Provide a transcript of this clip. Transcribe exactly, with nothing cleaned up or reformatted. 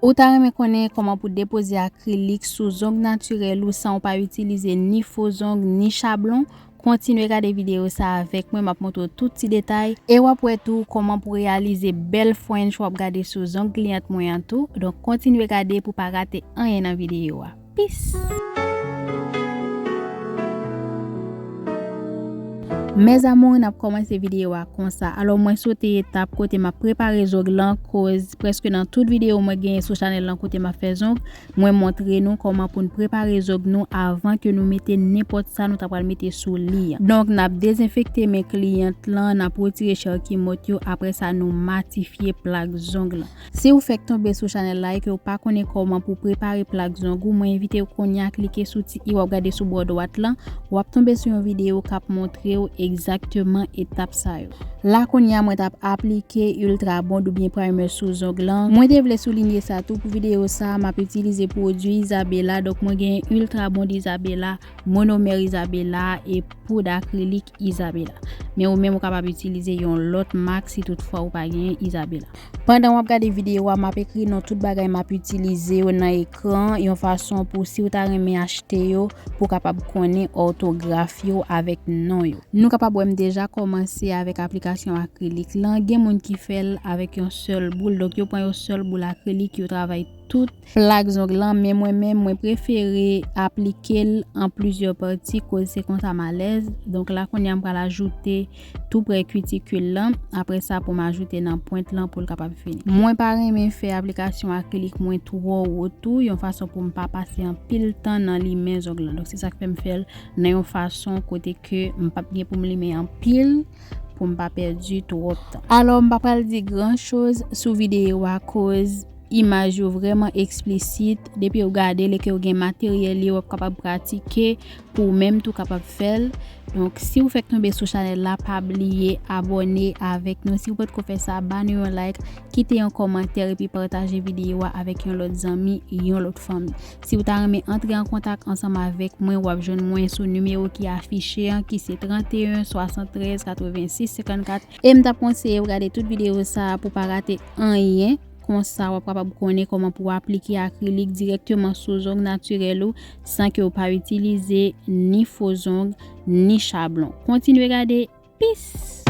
Ou ta renmen konnen kòman pou depoze akrilik sou zong natirèl ou san w pa itilize ni fo zong, ni chablon? Kontinye gade videyo sa avèk mwen, m ap montre w tout ti detay. E w ap wè tou kòman pou reyalize bèl French w ap gade sou zong kliyant mwen an tou. Donk, kontinye gade pou pa rate anyen nan videyo a. Peace! Mes amours, n ap kòmanse videyo a konsa. Alò, mwen sote etap kote m ap prepare zong lan, koz prèske nan tout videyo mwen genyen sou chanèl lan kote m ap fè zong, mwen montre nou kòman pou n prepare zong nou avan ke nou mete nenpòt sa nou ta pral mete sou li an. Donk, n ap dezenfekte men kliyant lan, n ap retire chè ki mòt yo, apre sa nou matifye plak zong lan. Si w fèk tonbe sou chanèl la e ke w pa konnen kòman pou prepare plak zong ou, mwen envite w kounye a klike sou ti i w ap gade sou bò dwat lan, w ap tonbe sou yon videyo k ap montre w egzakteman etap sa yo. La kounye a mwen t ap aplike Ultra Bond oubyen primer sou zong lan. Mwen te vle soulinye sa tou pou videyo sa, m ap itilize pwodui Isabela, donk mwen gen Ultra Bond Isabela, monomè Isabela e poud akrilik Isabela. Men ou menm ou kapab itilize yon lòt mak si toutfwa ou pa genyen Isabela. Pandan w ap gade videyo a, m ap ekri non tout bagay m ap itilize yo nan ekran, yon fason pou si w ta renmen achte yo, pou w kapab konnen òtograf yo avèk non yo. Nou kapab wè m deja kòmanse avèk aplikasyon akrilik lan. Gen moun ki fè l avèk yon sèl boul, donk yo pran yon sèl boul akrilik, yo travay tout plak zong lan, men mwen menm, mwen prefere aplike l an plizyè pati, koz se konsa m alèz. Donk la kounye a m pral ajoute tou prè kitikil lan, apre sa pou m ajoute nan pwent lan pou l kapab fini. Mwen pa renmen fè aplikasyon akrilik mwen twò wo tou, yon fason pou m pa pase anpil tan nan limen zong lan. Donk se sa k fè m fè l nan yon fason kote ke m p ap gen pou m limen anpil, pou m pa pèdi twòp tan. Alò, m pa pral di gran choz sou videyo a, koz imaj yo vrèman eksplisit. Depi w gade l e ke w gen materyèl yo, w ap kapab pratike pou w menm tou kapab fè l. Donk, si w fèk tonbe sou chanèl la, pa bliye abòne avèk nou. Si w potko fè sa, ba nou yon like, kite yon kòmantè epi pataje videyo a avèk yon lòt zanmi, yon lòt fanmi. Si w ta renmen antre an kontak ansanm avèk mwen, w ap jwenn mwen sou nimewo ki afiche an, ki se trannteyen swasanntrèz katrevensis senkannkat. E m t ap konseye w gade tout videyo sa a pou pa rate anyen. Konsa, w ap kapab konnen kòman pou w aplike akrilik dirèkteman sou zong natirèl ou san ke w pa itilize ni fo zong, ni chablon. Kontinye gade. Peace!